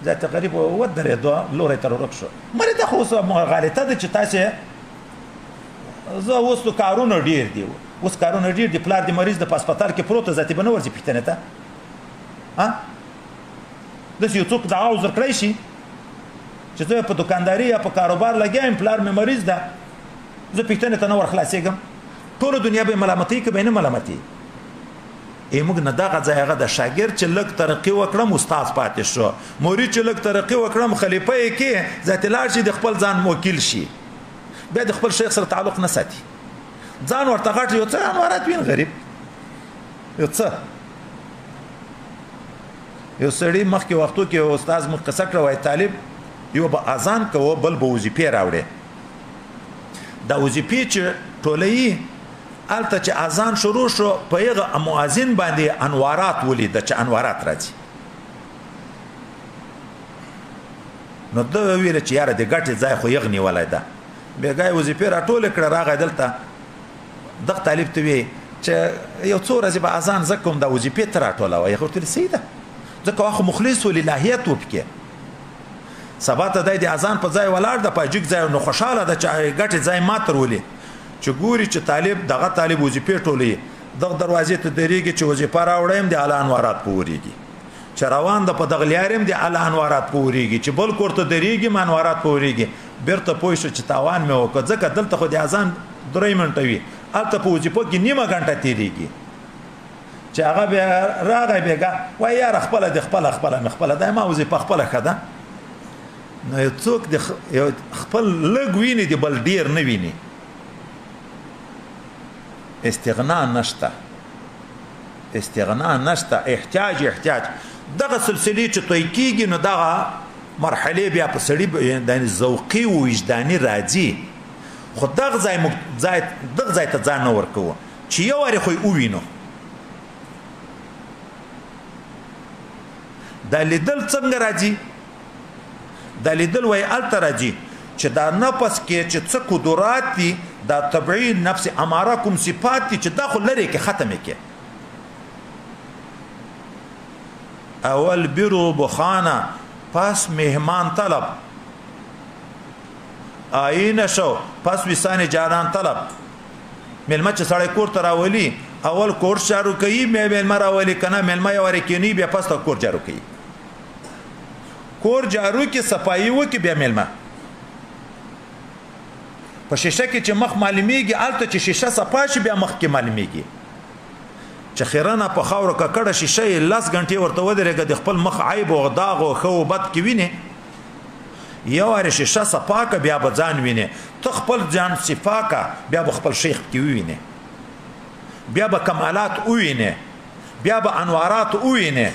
ذات غریب ودرېدو، لوری تر ورک شو. مالې دا خو اوس غالطه ده چې تاسې زه اوس کارونه ډېر دي، اوس کارونه ډېر دي، پلار دې مریض ده په هسپتال کې پروت ده، ذاتې به نه ورځي پوښتنې ته. داسې یو څوک دغه عذر کړی شي چې زه په دکانداري یا په کاروبار لګیا یم، پلار مې مریض ده، زه پوښتنې ته نه ورخلاصېږم، ټوله دنیا به یې ملامتوي که به یې نه ملامتوي؟ موږ نه دغه ځای هغه د شاګرد چې لږ ترقي وکړم استاد پاتې شو، مرید چې لږ ترقي وکړم خلیفه یې کې ذاتې لاړ شي د خپل ځان وکیل شي، بیا د خپل شیخ سره تعلق نه ساتي، ځان ورته غټ یو څه انوارات وین غریب یو څه. یو سړي مخکې وختو کې استاد موږ قصه کړه، وایي طالب یو به اذان کوه بل به وظیفې راوړې، دا وظیفې چې ټولوي هلته چې اذان شروع شو په هغه مؤذن باندې انوارات ولیده چې انوارات راځي. نو ده وویل چې یاره د ګټې ځای خو یغ نیولی ده. بېګا یې وظیفې راټولې کړه، راغی دلته دغه طالب ته وی چې یو څو ورځې به اذان زه کوم، دا وظیفې ته راټولوه. هغه ورته ویل صحیح ده، ځکه هغه مخلص و للهیت و پکې. سبا ته دی د اذان په ځای ولاړ ده، په جګ ځای، نو خوشحاله ده چې ګټې ځای ما تر ولي. چې ګوري چې طالب دغه طالب وظیفې ټولوي، دغه دروازې ته درېږي چې وظیفه راوړی یم د اعلی انوارات په ورېږي، چې روان ده په دغه لیارې هم د اعلی انوارات په ورېږي، چې بل کور ته درېږي م انوارات په ورېږي. بېرته پوه شو چې تاوان مې وکړ، ځکه دلته خو د اذان 3 منټه وي، هلته په وظیفو کې نیمه ګنټه تېرېږي. چې هغه بیا راغی بېګا وایي یاره خپله دې خپله خپله مې خپله ده، ما وظیفه خپله ښه ده. نو یو څوک د یو خپل لږ ویني د بل ډېر نه ویني. استغنا نشته، استغنا نشته، احتیاج احتیاج. دغه سلسلې چې توی کېږي نو دغه مرحلې بیا په سړي د ذوقي و وجداني راځي، خو دغه ځای موږ ځای دغه ځای ته ځان نه ورکوو چې یو وارې خو یې ووینو. دا لیدل څنګه راځي؟ دا لیدل وایي هلته راځي چې دا نفس کې چې څه قدرات دي، دا طبعي نفس اماره کوم صفات دي چې دا خو لرې کې ختم یې کړي. اول برو بخانه پس مهمان طلب، آینه شو پس وسان جانان طلب. میلمه چې سړی کور ته راولي اول کور جارو کوي، بیا میلمه راولي، که نه میلمه یې ورې کښېنوي، بیا پس ته کور جارو کوي. کور جارو کې صفایي وکړي، بیا میلمه. په شیشه کې چې مخ معلومیږي، هلته چې شیشه صفا شي بیا مخ کې معلومیږي. چې خیرنه په خاوره ککړه شیشه یې 10 غنټې ورته ودرېږه، د خپل مخ عیب او داغ او ښه او بد کې وینې. یو وارې شیشه صفا که بیا به ځان وینې، ته خپل ځان صفا که بیا به خپل شیخ کې ووینې، بیا به کمالات ووینې، بیا به انوارات ووینې.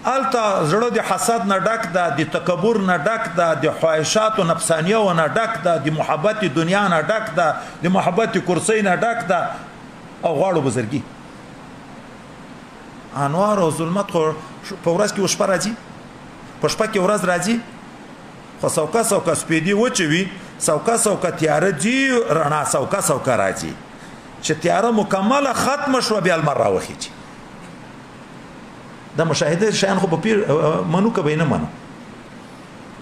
هلته زړه د حسد نه ډک ده، د تکبر نه ډک ده، د خواهشاتو نفسانیو نه ډک ده، د محبت دنیا نه ډک ده، د محبت کرسۍ نه ډک ده، او غواړو بزرګي. انوار او ظلمت خو په ورځ کې شپه راځي، په شپه کې ورځ راځي، خو سوکه سوکه سپېدې وچوي، سوکه سوکه تیاره ځي، رڼا سوکه سوکه راځي. چې تیاره مکمله ختمه شوه بیا لمر راوخیږي. دا مشاهده شیان خو به پیر منو که به یې نه منو.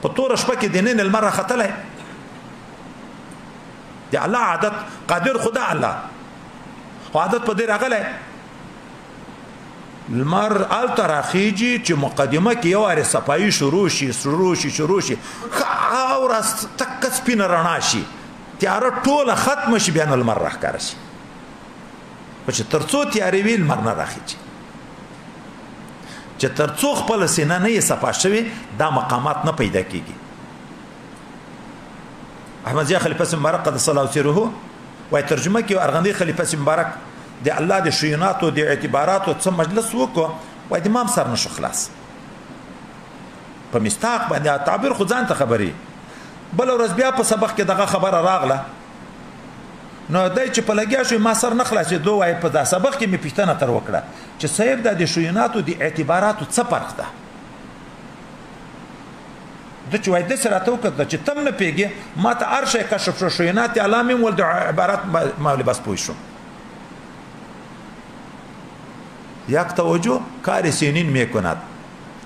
په توره شپه کې د نن لمر راختلی، د الله عادت قادر خدا الله، خو عادت په دې راغلی. لمر هلته راخیږي چې مقدمه کې یو وارې صفایي شروع شي شروع شي شروع شي، ښه ورځ تکه سپینه رڼا شي، تیاره ټوله ختمه شي، بیا نو لمر راښکاره شي. خو چې تر څو تیارې وي لمر نه راخیږي. چې تر څو خپله سینه نه یې صفا شوې دا مقامات نه پیدا کیږي. احمد ضیا خلیفه صاحب مبارک قدس الله سره وایي ترجمه کې ارغندی خلیفه صاحب مبارک د الله د شیوناتو د اعتباراتو څه مجلس وکړو، وایي د مام سر نشو خلاص. په مستاق باندې تعبیر خو ځان ته خبرې. بله ورځ بیا په سبق کې دغه خبره راغله، نو دی چې په لګیا شو ما سر نه خلاصېدو، وایي په دا سبق کې مې پوښتنه تر وکړه چې صاحب دا د شیوناتو د اعتباراتو څه فرق ده؟ ده چې وایي داسې راته وکتله چې تم نه پوهېږې، ما ته هر شی کشف شو، شیونات الله مې ول د عبارت ما ولې بس پوه شوم. یک توجه کار سینین میکند،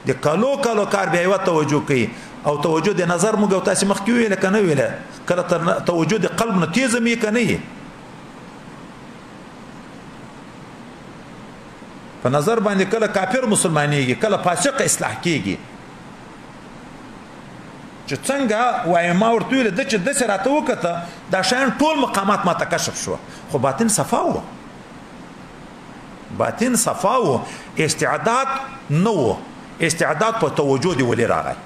د کلو کلو کار بیا یوه توجه کوي. او توجه د نظر موږ او تاسې مخکې وویله که نه ویله، کله تر توجه د قلب نه تېزه مې که نه یې، په نظر باندې کله کافر مسلمانېږي، کله فاسق اصلاح کېږي. چې څنګه وایي ما ورته وویله، ده چې داسې راته وکته دا شیان ټول مقامات ما ته کشف شوه، خو باطن صفا و، باطن صفا و، استعداد نه و. استعداد په توجه دی ولې راغی؟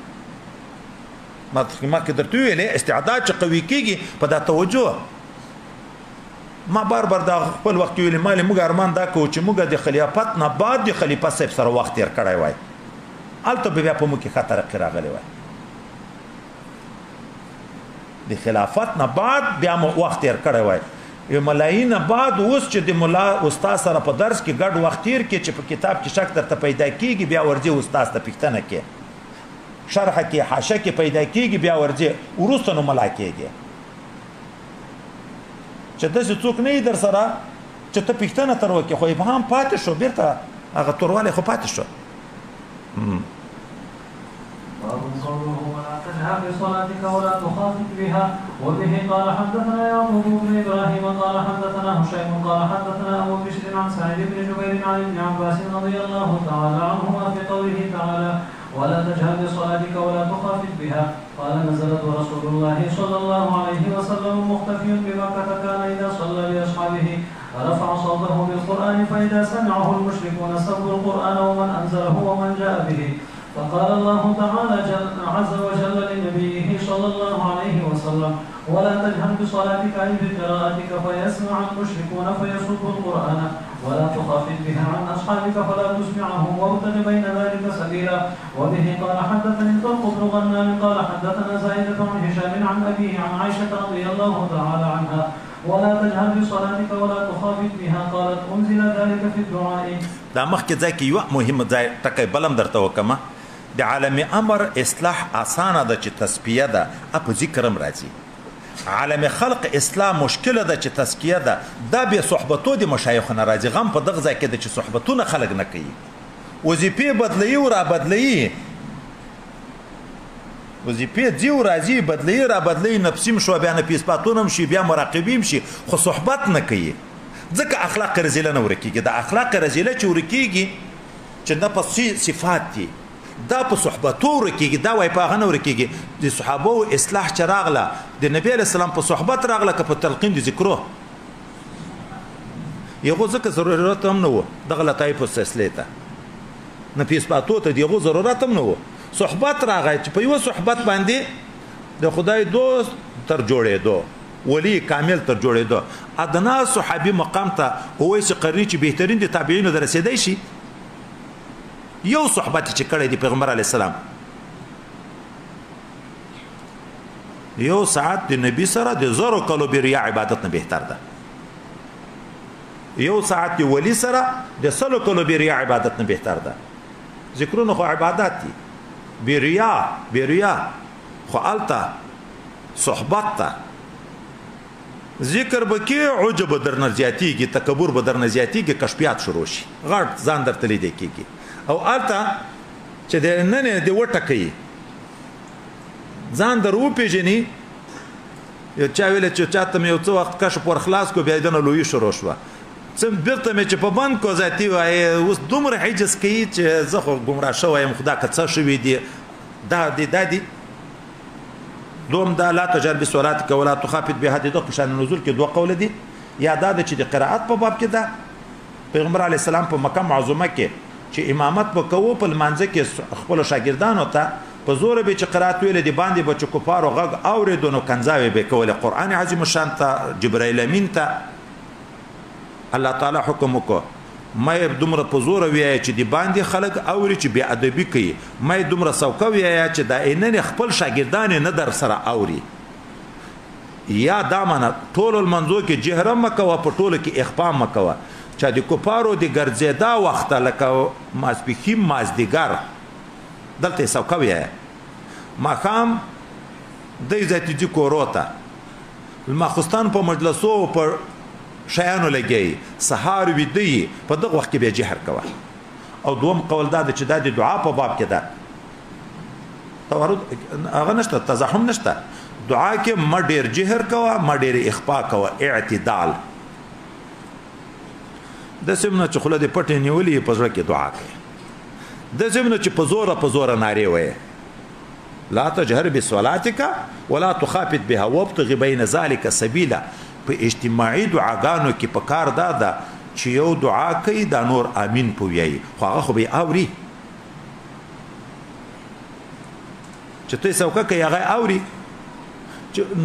ما کې درته وویلې استعداد چې قوي کېږي په دا توجه. ما بار بار دا خپل وخت کې ویلې، ما له موږ ارمان دا کوو چې موږ د خلافت نه بعد د خلیفه صاحب سره وخت تېر کړی وای، هلته به بیا په موږ کې ښه ترقي راغلې وای. د خلافت نه بعد بیا مو وخت تېر کړی وای. یو ملایي نه بعد اوس چې د ملا استاد سره په درس کې ګډ وخت تېر کړي، چې په کتاب کې شک درته پیدا کېږي، بیا ورځې استاد ته پوښتنه کې، شرح کې حاشیه کې پیدا کېږي، بیا ورځې وروسته نو ملا کېږي. چې داسې څوک نه در سره چې ته پوښتنه تر وکړې، خو ابهام پاتې شو، بیرته هغه توروالی خو پاتې شو. باب قوله ولا تجهر بصلاتك ولا تخافت بها. وبه قال حدثنا يعقوب بن ابراهيم قال حدثنا هشيم قال حدثنا ابو بشر عن سعيد بن جبير عن ابن عباس رضي الله تعالى عنهما في قوله تعالى ولا تجهر بصلاتك ولا تخافت بها قال نزلت ورسول الله صلى الله عليه وسلم مختفي بمكة كان إذا صلى لأصحابه رفع صوته بالقرآن فإذا سمعه المشركون سبوا القرآن ومن أنزله ومن جاء به. فقال الله تعالى عز وجل لنبيه صلى الله عليه وسلم ولا تجهر بصلاتك أي بقراءتك فيسمع المشركون فيسبوا القرآن ولا تخافت بها عن أصحابك فلا تسمعهم وابتغ بين ذلك سبيلا. وبه قال حدثني طلق بن غنام قال حدثنا زائدة عن هشام عن أبيه عن عائشة رضي الله تعالى عنها ولا تجهر بصلاتك ولا تخافت بها قالت أنزل ذلك في الدعاء. دا مخکې ځای کې یوه مهمه ځای ټکی بل هم درته وکړم. د عالم امر اصلاح اسانه ده چې تصفیه ده، په ذکر هم راځي. عالم خلق اصلاح مشکله ده چې تزکیه ده، دا بې صحبتو د مشایخو نه راځي. غم په دغه ځای کې ده چې صحبتونه خلک نه کوي، وظیفې بدلوي او رابدلوي، وظیفې ځي او راځي، بدلوي رابدلوي، نفسي هم شوه، بیا نفي اثباتونه هم شي، بیا مراقبې هم شي، خو صحبت نه کوي. ځکه اخلاق رذیله نه ورکېږي. دا اخلاق رذیله چې ورکېږي چې نفس صفات دي، دا په صحبتو ورکېږي، دا وایي په هغه نه ورکېږي. د صحابو اصلاح چې راغله د نبي علیه السلام په صحبت راغله که په تلقین د ذکرو یغو، ځکه ضرورت هم نه و دغه لطایفو سلسلې ته، نه په اثباتو ته د هغو ضرورت هم نه و. صحبت راغی چې په یوه صحبت باندې د خدای دوست تر جوړېدو، ولی کامل تر جوړېدو، ادنا صحابي مقام ته اویس قرني چې بهترین د تابعینو ته رسېدی شي، یو صحبت چې کړی دی پیغمبر علیه السلام، یو ساعت د نبی سره د زرو کلو بې ریا عبادت نه بهتر ده، یو ساعت د ولی سره د سلو کلو بې ریا عبادت نه بهتر ده. ذکرونه خو عبادت دي، بې ریا، بې ریا، خو هلته صحبت ته ذکر به کې عجب به درنه زیاتېږي، تکبر به درنه زیاتېږي، کشفیات شروع شي، غټ ځان درته لیدی کېږي. او هلته چې د نن دې وټکوي، ځان در وپېژني. یو چا ویله چې چاته مې یو څه وخت کشف ور خلاص کړو، بیا یې دنه لویي شروع شوه، څه بیرته مې چې په بند کړو ذاتي وایي اوس دومره عجز کوي چې زه خو ګمراه شوی یم، خدا که څه شوي دي، دا دي دا دي. دوم دا لا تجهر بصلاتک ولا تخافت بها، د دغه په شان نزول کې دوه قوله دي. یا دا ده چې د قرائت په باب کې ده، پیغمبر علیه السلام په مکه معظمه کې چې امامت به کوو په لمانځه کې خپلو شاګردانو ته په زوره به چې قرائت ویلې، د باندې به چې کفارو غږ اورېدو نو کنځاوې به یې کولې. قرآن عظیم الشان ته، جبرائیل امین ته الله تعالی حکم وکړو مه یې دومره په زوره ویایه چې د باندې خلک اوري چې بې ادبي کوي، مه یې دومره سوکه ویایه چې دا عینن خپل شاګردان یې نه در سره اوري. یا دا معنی ټولو لمانځو کې جهر مه کوه، په ټولو کې اخفا مه کوه، چې د کفارو د ګرځېدا وخته لکه ماسپښین مازدیګر دلته یې سوکه ویایه، ماښام دی ځای ته ځي کورو ته، ماخوستن په مجلسو او په شیانو لګیایي، سهار ویده یي، په دغه وخت کې بیا جهر کوه. او دوم قول دا ده چې دا د دعا په باب کې ده، توارد هغه نشته، تزاحم نشته، دعا کې مه ډېر جهر کوه، مه ډېر اخفا کوه، اعتدال. داسې هم نه چې خوله دې پټې نیولې په زړه کې دعا کوې، داسې هم نه چې په زوره په زوره نارې وایې. لا تجهر بصلاتک ولا تخافت بها وابتغ بین ذلک سبیلا. په اجتماعي دعاګانو کې په کار دا ده چې یو دعا کوي دا نور امین په ویایي، خو هغه خو به یې اوري چې ته یې سوکه کوي هغه یې اوري،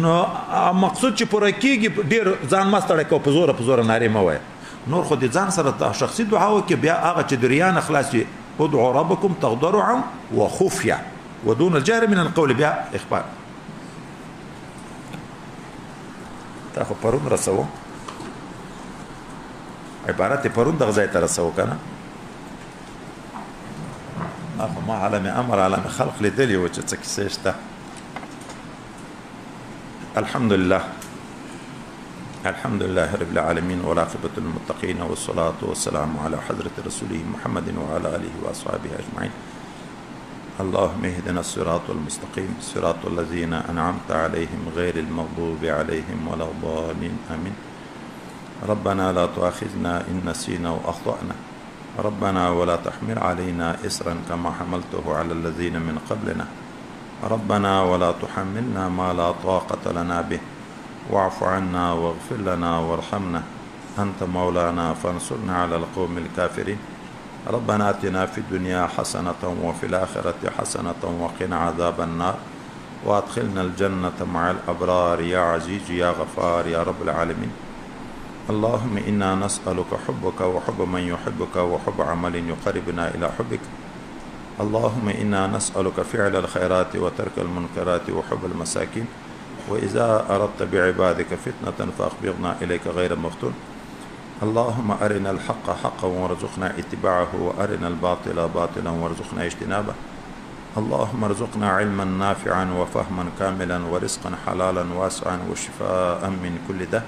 نو مقصود چې پوره کېږي ډېر ځان مه ستړی کوه، په زوره په زوره نارې مه وایه. نور خو د ځان سره شخصي دعا وکړي، بیا هغه چې د ریا نه خلاص وي، ادعو ربکم تضرعا وخفیه ودون الجهر من القول، بیا اخبار. تا خو پرون رسوو، عبارت پرون دغه ځای ته رسوو که نه؟ خو ما عالم امر عالم خلق لیدلی و چې څه کیسې شته. الحمدلله. الحمد لله رب العالمين والعاقبة للمتقين والصلاة والسلام على حضرة رسوله محمد وعلى آله وأصحابه أجمعين. اللهم اهدنا الصراط المستقيم، صراط الذين أنعمت عليهم غير المغضوب عليهم ولا الضالين، آمين. ربنا لا تؤاخذنا إن نسينا وأخطأنا، ربنا ولا تحمل علينا إصرا كما حملته على الذين من قبلنا، ربنا ولا تحملنا ما لا طاقة لنا به، واعف عنا واغفر لنا وارحمنا، أنت مولانا فانصرنا على القوم الكافرين. ربنا آتنا في الدنيا حسنة وفي الآخرة حسنة وقنا عذاب النار، وأدخلنا الجنة مع الأبرار يا عزيز يا غفار يا رب العالمين. اللهم إنا نسألك حبك وحب من يحبك وحب عمل يقربنا إلى حبك. اللهم إنا نسألك فعل الخيرات وترك المنكرات وحب المساكين، وإذا أردت بعبادك فتنة فأقبضنا إليك غير مفتون. اللهم أرنا الحق حقا وارزقنا اتباعه، وأرنا الباطل باطلا وارزقنا اجتنابه. اللهم ارزقنا علما نافعا وفهما كاملا ورزقا حلالا واسعا وشفاء من كل داء.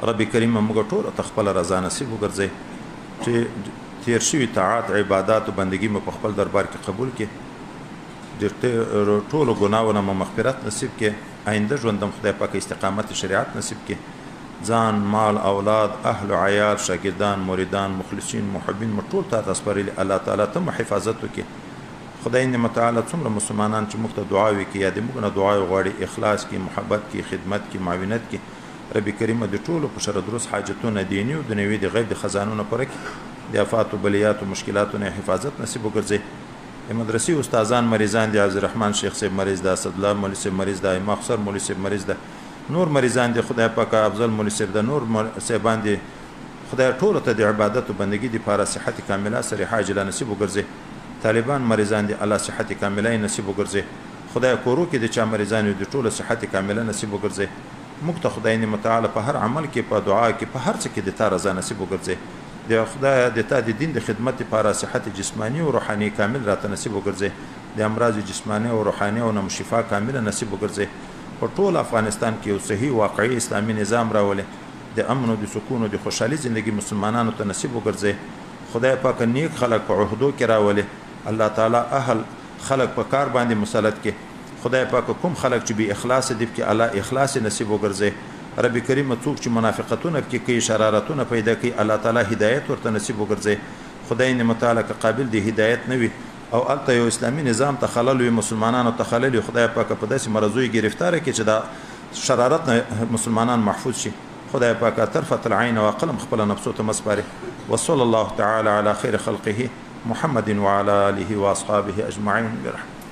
رب کریم موږ ټول ته خپل رضا نصیب وګرځي چې تیر شوي طاعات عبادات او بندگی مو په خپل دربار کې قبول کړي، د ټولو ګناوو نه مو مغفرت نصیب کړي، آینده ژوند هم خدای پاک استقامت شریعت نصیب کړي، ځان، مال، اولاد، اهل و عیال، شاګردان، مریدان، مخلصین، محبین مو ټول ته سپارلي. الله تعالی ته مو حفاظت وکړي. خدای متعال څومره مسلمانان چې موږ ته دعاوې کوي یا د موږ نه دعاوې غواړي، اخلاص کې، محبت کې، خدمت کې، معاونت کې، رب کریم د ټولو په شر درست حاجتونه دیني او دنیوي د غیب د خزانو نه پوره کړي، د آفاتو، بلیاتو، مشکلاتو نه حفاظت نصیب وګرځي. د مدرسې استادان مریضان دي، عبدالرحمن شیخ صاحب مریض ده، اسدالله مولوي صاحب مریض ده، امام خسر مولوي صاحب مریض ده، نور مریضان دي، خدای پاک افضل مولوي صاحب ده، نور صاحبان دي. خدای ټولو ته د عبادت او بندګي دپاره صحت کامله سره عاجله نصیب وګرځي. طالبان مریضان دي، الله صحت کامله یې نصیب وګرځي. خدای کورو کې د چا مریضان وي، د ټولو صحت کامله نصیب وګرځي. موږ ته خدای متعال په هر عمل کې، په دعا کې، په هر څه کې د تا رضا نصیب وګرځي. د خدای د تا د دین د خدمت لپاره صحت جسماني او روحاني کامل راته نصیب وګرځي. د امراض جسماني او روحاني او نم شفا کامله نصیب وګرځي. په ټول افغانستان کې یو صحیح واقعي اسلامي نظام راولي، د امن او د سکون او د خوشحالي زندگی مسلمانانو ته نصیب وګرځي. خدای پاک نیک خلک په عهدو کې راولي، الله تعالی اهل خلک په کار باندې مسلط کړي. خدای پاک کوم خلک چې بې اخلاص دي پکې الله اخلاص نصیب وګرځي. رب کریم څوک چې منافقتونه پکې کوي، شرارتونه پیدا کوي، الله تعالی هدایت ورته نصیب وګرځي. خدای متعال که قابل دی هدایت نه وي او هلته یو اسلامي نظام ته خلل وي، مسلمانانو ته خلل وي، خدای پاک په داسې مرضو یې ګرفتاره کړي چې دا شرارت نه مسلمانان محفوظ شي. خدای پاک طرفة العین او عقل هم خپله نفسو ته مه سپاري. وصلى الله تعالى على خير خلقه محمد وعلى آله وأصحابه أجمعين برحمته.